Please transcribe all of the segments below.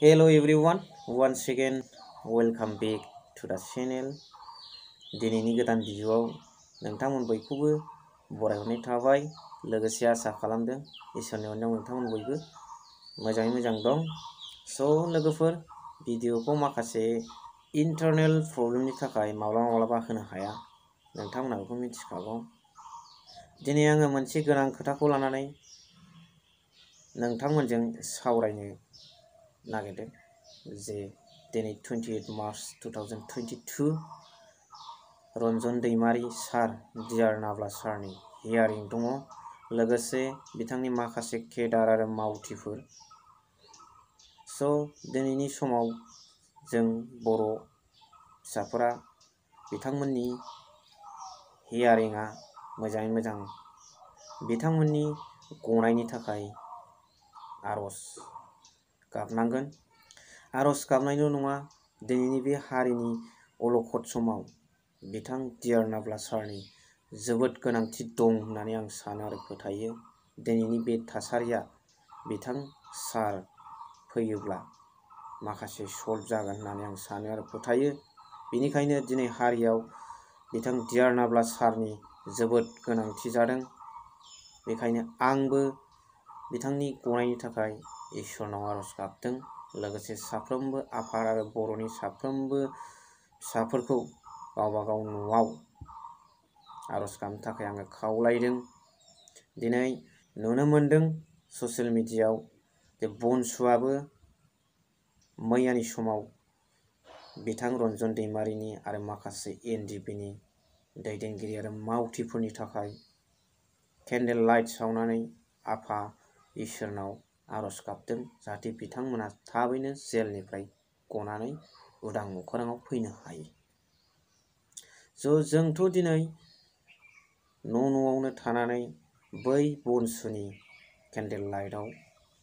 Hello everyone, once again welcome back to the channel. दिनैनि गोदान भिडिअआव नोंथांमोन बयखौबो बरायहरनाय थाबाय। लोगोसे आसा खालामदों इसोरनि अननायाव नोंथांमोन बयबो मोजाङै मोजां दं। स' लोगोफोर भिडिअखौ माखासे इन्टारनेल प्रब्लेमनि थाखाय माब्लाबा होनो हाया। नोंथांमोना बेखौ मिथिखागौ। दिनै आङो मोनसे गोनां खोथाखौ लानानै नोंथांमोनजों सावरायनो नागिरदों जे दिनै 28 मार्च 2022 रन्जन दैमारी सार डियार नाब्ला सारनि हियारिं दङ। लोगोसे बिथांनि माखासे केडार आरो मावथिफोर। स' दिनैनि समाव जों बर' फिसाफोरा बिथांमोननि हियारिंआ मोजाङै मोजां बिथांमोननि गनायनि थाखाय आर'ज गाबनांगोन। आर'ज गाबनायल' नङा, दिनैनि बे हारिनि अलखद समाव बिथां डियार नाब्ला सारनि जोबोद गोनांथि दं होननानै आं सानो आरो फोथायो। दिनैनि बे थासारिया बिथां सार फैयोब्ला माखासे सल्भ जागोन होननानै आं सानो आरो फोथायो। बेनिखायनो दिनै हारियाव बिथां डियार नाब्ला सारनि जोबोद गोनांथि जादों। बेखायनो आंबो बिथांनि गनायनि थाखाय इसोरनाव आर'ज गाबदों। लोगोसे साफ्रोमबो आफाद आरो बर'नि साफ्रोमबो फिसाफोरखौ गावबा गाव न'आव आर'ज गाबनो थाखाय आङो खावलायदों। दिनै नुनो मोनदों ससियेल मिडियायाव जे बनसुआबो मैयानि समाव बिथां रन्जन दैमारीनि आरो माखासे एनडिपिनि दैदेनगिरि आरो मावथिफोरनि थाखाय केन्डेल लाइट सावनानै आफा इसोरनाव आर'ज गाबदों जाहाथे बिथांमोना थाबैनो जेलनिफ्राय गनानै उदां अख्राङाव फैनो हायो। जोंथ' दिनै न'आवनो थानानै बै बनसुनि केन्डेल लाइटआव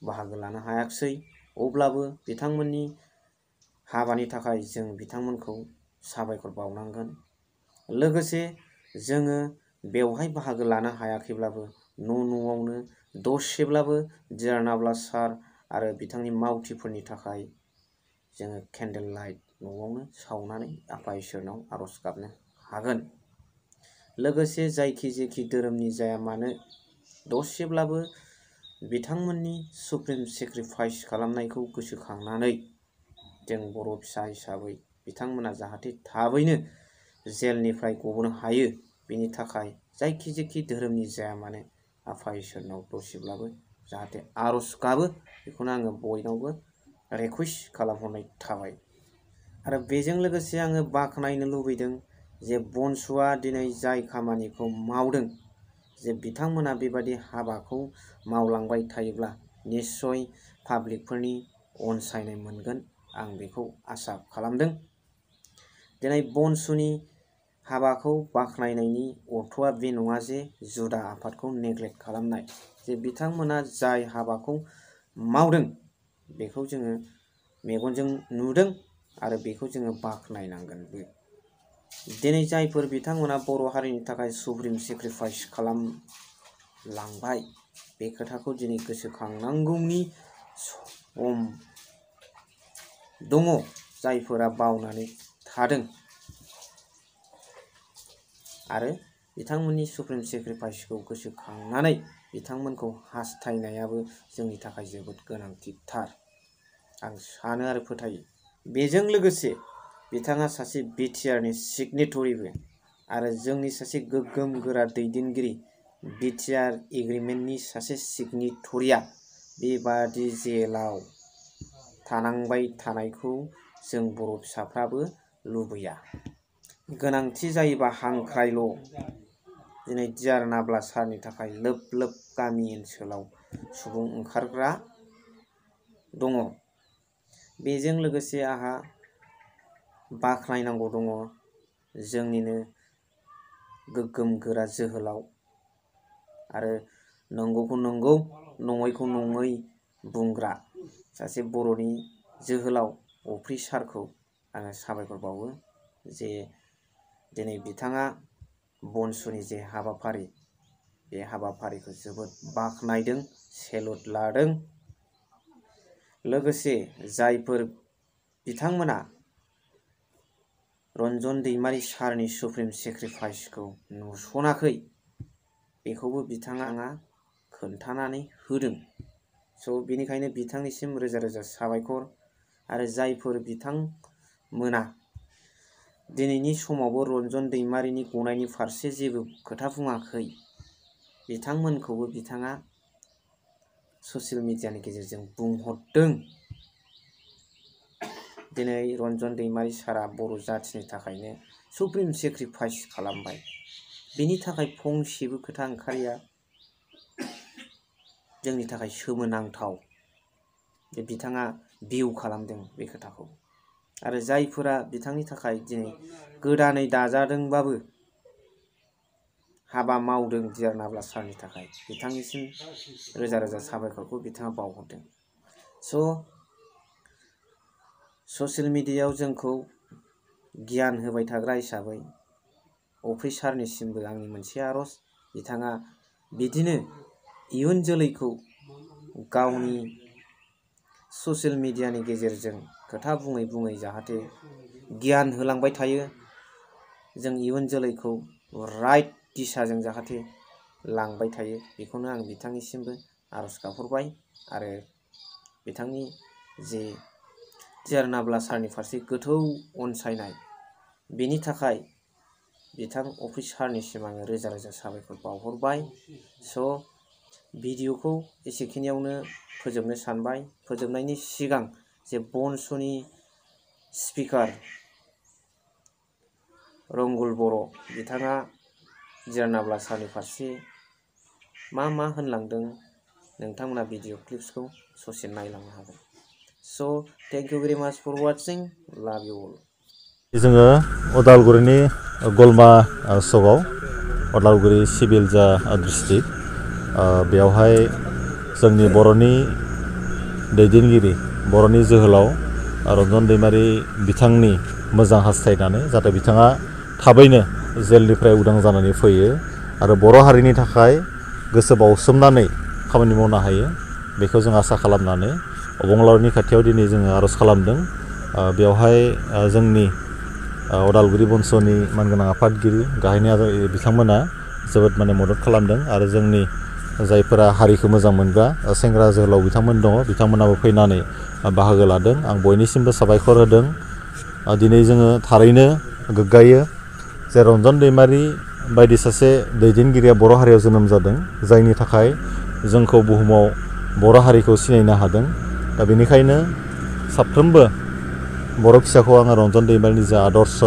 बाहागो लानो हायाखिसै। अब्लाबो बिथांमोननि हाबानि थाखाय जों बिथांमोनखौ साबायखर बावनांगोन। लोगोसे जोङो बेवहाय बाहागो लानो हायाखैब्लाबो न'आवनो दसेब्लाबो डियार नाब्ला सार आरो बिथांनि मावथिफोरनि थाखाय जोङो केन्डेल लाइट न'आवनो सावनानै आफा इसोरनाव आर'ज गाबनो हागोन। लोगोसे जायखि धोरोमनि जाया मानो दसेब्लाबो बिथांमोननि सुप्रिम सेक्रिफाइस खालामनायखौ गोसोखांनानै जों बर' फिसा हिसाबै बिथांमोना जाहाथे थाबैनो जेलनिफ्राय गबोनो हायो, बेनि थाखाय जायखि धोरोमनि जाया मानो आफा इसोरनाव दसेब्लाबो जाहाथे आर'ज गाबो, बेखौनो आङो बयनावबो रिकुवेस्ट खालामहरनाय थाबाय। आरो बेजों लोगोसे आङो बाख्नायनो लुबैदों जे बनसुआ दिनै जाय खामानिखौ मावदों, जे बिथांमोना बेबादि हाबाखौ मावलांबाय थायोब्ला निस्सय पाब्लिकफोरनि अनसायनाय मोनगोन, आं बेखौ आसा खालामदों। दिनै बनसुनि हाबाखौ बाख्नायनायनि अर्थ'आ बे नङा जे जुदा आफादखौ नेग्लेक्ट खालामनाय। जे बिथांमोना जाय हाबाखौ मावदों बेखौ जोङो मेगनजों नुदों आरो बेखौ जोङो बाख्नायनांगोनबो। दिनै जायफोर बिथांमोना बर' हारिनि थाखाय सुप्रिम सेक्रिफाइस खालामलांबाय, बे खोथाखौ दिनै गोसोखांनांगौनि सम दङ। जायफोरा बावनानै थादों आरो बिथांमोननि सुप्रिम सेक्रिफाइसखौ गोसोखांनानै बिथांमोनखौ हास्थायनायाबो जोंनि थाखाय जोबोद गोनांथिथार, आं सानो आरो फोथायो। बेजों लोगोसे बिथाङा सासे बिटिआरनि सिगनेटरिबो आरो जोंनि सासे गोग्गोम गोरा दैदेनगिरि। बिटिआर एग्रिमेन्टनि सासे सिगनेटरिया बेबादि जेलाव थानांबाय थानायखौ जों बर' फिसाफ्राबो लुबैया। गोनांथि जायोबा हांख्रायल'। दिनै डियार नाब्ला सारनि थाखाय लोब गामि ओनसोलाव सुबुं ओंखारग्रा दङ। बेजों लोगोसे आंहा बाख्नायनांगौ दङ जोंनिनो गोग्गोम गोरा जोहोलाव आरो नंगौखौ नंगौ नङैखौ नङै बुंग्रा सासे बर'नि जोहोलाव अफ्रि सारखौ आङो साबायखर बावो जे दिनै बिथाङा बनसुनि जे हाबाफारि, बे हाबाफारिखौ जोबोद बाख्नायदों, सेलुट लादों। लोगोसे जायफोर बिथांमोना रन्जन दैमारी सारनि सुप्रिम सेक्रिफाइसखौ नुसनाखै बेखौबो बिथाङा खोन्थानानै होदों। स' बेनिखायनो बिथांनिसिम रोजा रोजा साबायखर। आरो जायफोर बिथांमोना दिनैनि समावबो रन्जन दैमारिनि गनायनि फारसे जेबो खोथा बुङाखै बिथांमोनखौबो बिथाङा ससियेल मिडियानि गेजेरजों बुंहरदों। दिनै रन्जन दैमारी सारा बर' जाथिनि थाखायनो सुप्रिम सेक्रिफाइस खालामबाय। बेनि थाखाय फंसेबो खोथा ओंखारिया जोंनि थाखाय सोमोनांथाव जे बिथाङा भिउ खालामदों बे खोथाखौ। आरो जायफोरा बिथांनि थाखाय दिनै गोदानै दाजादोंबाबो हाबा मावदों दियारनाब्ला सारनि थाखाय बिथांनिसिम रोजा रोजा साबायखरखौ बिथाङा बावहरदों। ससियेल मिडियायाव जोंखौ गियान होबाय थाग्रा हिसाबै अफ्रि सारनिसिमबो आंनि मोनसे आरज, बिथाङा बिदिनो इयुन जोलैखौ गावनि ससियेल मिडियानि गेजेरजों खोथा बुङै बुङै जाहाथे गियान होलांबाय थायो। जों इयुन जोलैखौ राइट दिसाजों जाहाथे लांबाय थायो बेखौनो आं बिथांनिसिमबो आरज गाबहरबाय। आरो बिथांनि जे दियारनाब्ला सारनि फारसे गोथौ अनसायनाय बेनि थाखाय बिथां अफ्रि सारनिसिम आङो रोजा रोजा साबायखर बावहरबाय। स' भिडिअखौ एसेखिनियावनो फोजोबनो सानबाय। फोजोबनायनि सिगां जे बनसुनि स्पिकार रंगुल बर' बिथाङा दियारनाब्ला सारनि फारसे मा होनलांदों नोंथांमोना भिडिअ क्लिप्सखौ ससे नायलांनो हागोन। स' थेंक इउ भेरि माच फर वाचिं, लाभ इउ अल। जोङो उदालगुरिनि गलमा सकआव उदालगुरि सिभिल जा डिस्ट्रिक्ट बेयावहाय जोंनि बर'नि दैदेनगिरि बर'नि जोहोलाव रन्जन दैमारी बिथांनि मोजां हास्थायनानै जाहाथे बिथाङा थाबैनो जेलनिफ्राय उदां जानानै फैयो आरो बर' हारिनि थाखाय गोसो बाउसोमनानै खामानि मावनो हायो बेखौ जों आसा खालामनानै अबंलावरिनि खाथियाव दिनै जोङो आर'ज खालामदों। बेवहाय जोंनि उदालगुरि बंस'नि मानगोनां आफादगिरि गाहाय बिथांमोना जोबोद मदद खालामदों आरो जोंनि जायफोरा हारिखौ मोजां मोनग्रा सेंग्रा जोहोलाव बिथांमोन दङ बिथांमोनाबो फैनानै बाहागो लादों। आं बयनिसिमबो साबायखर होदों। दिनै जोङो थारैनो गोग्गायो जे रन्जन दैमारी बायदि सासे दैदेनगिरिया बर' हारियाव जोनोम जादों जायनि थाखाय जोंखौ बुहुमाव बर' हारिखौ सिनायनो हादों। दा बेनिखायनो साफ्रोमबो बर' फिसाखौ आङो रन्जन दैमारीनि जा आदर्श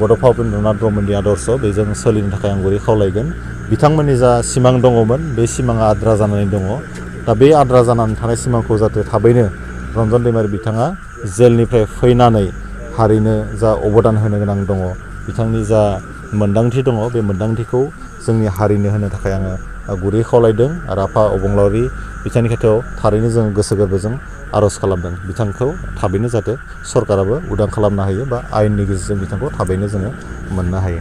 बड'फा उपेन्द्रनाथ ब्रह्मनि आदर्श बेजों सोलिनो थाखाय आं गुरै खावलायगोन। बिथांमोननि जा सिमां दङमोन बे सिमाङा आद्रा जानानै दङ। दा बे आद्रा जानानै थानाय सिमांखौ जाहाथे थाबैनो रन्जन दैमारी बिथाङा जेलनिफ्राय फैनानै हारिनो जा अबदान होनो गोनां दङ बिथांनि जा मोन्दांथि दङ बे मोन्दांथिखौ जोंनि हारिनो होनो थाखाय आङो गुरै खावलायदों आरो आफा अबंलावरि बिथांनि खाथियाव थारैनो जों गोसो गोरबोजों आर'ज खालामदों बिथांखौ थाबैनो जाहाथे सरकाराबो उदां खालामनो हायो बा आयेननि गेजेरजों बिथांखौ थाबैनो जोङो मोननो हायो।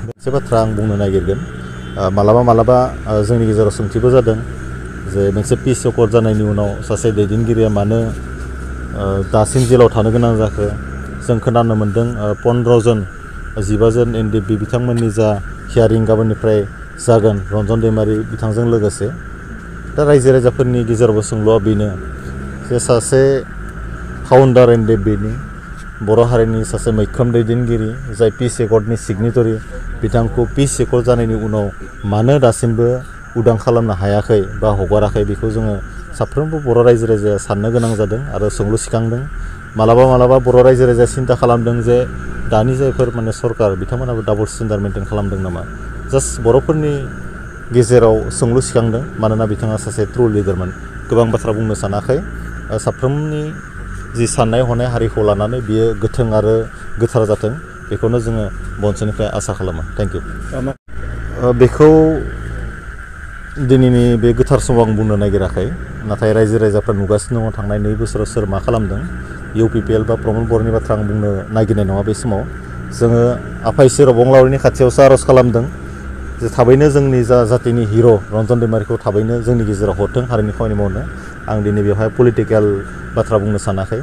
मोनसे बाथ्रा आं बुंनो नागिरगोन। मालाबा जोंनि गेजेराव सोंथिबो जादों जे मोनसे पिस एकर्ड जानायनि उनाव सासे दैदेनगिरिया मानो दासिम जेलाव थानो गोनां जाखो। जों खोनानो मोन्दों 15 जन 15 जन एनडिएफबि बिथांमोननि जा हियारिं गाबोननिफ्राय जागोन रन्जन दैमारी बिथांजों लोगोसे। दा रायजो राजाफोरनि गेजेरावबो सोंलुआ बेनो जे सासे फाउन्डार एनडिएफबिनि बर' हारिनि सासे मैखोम दैदेनगिरि जाय पिस एकर्डनि सिगनेटरि बिथांखौ पिस एकर्ड जानायनि उनाव मानो दासिमबो उदां खालामनो हायाखै बा हगाराखै बेखौ जोङो साफ्रोमबो बर' रायजो राजाया साननो गोनां जादों आरो सोंलु सिखांदों। मालाबा बर' रायजो राजाया सिन्ता खालामदों जे दानि जायफोर सरकार बिथांमोनाबो डाबल स्टेन्डार्ड मेइन्टेन खालामदों नामा। जास्ट बर'फोरनि गेजेराव सोंलु सिखांदों मानोना बिथाङा सासे ट्रु लिडारमोन। गोबां बाथ्रा बुंनो सानाखै। साफ्रोमनि जि साननाय हनाय हारिखौ लानानै बियो गोथों आरो गोथार जाथों बेखौनो जोङो बन्सुनिफ्राय आसा खालामो। Thank you. बेखौ दिनैनि बे गोथार समाव आं बुंनो नागिराखै नाथाय रायजो राजाफ्रा नुगासिनो दङ थांनाय 2 बोसोराव सोर मा खालामदों। इउपिपिएल बा प्रमद बर'नि बाथ्रा आं बुंनो नागिरनाय नङा बे समाव। जोङो आफा इसोर अबंलावरिनि खाथियावसो आर'ज खालामदों जे थाबैनो जोंनि जा जातिनि हिर' रन्जन दैमारीखौ थाबैनो जोंनि गेजेराव हरथों हारिनि खामानि मावनो। आं दिनै बेवहाय पलिटिकेल बाथ्रा बुंनो सानाखै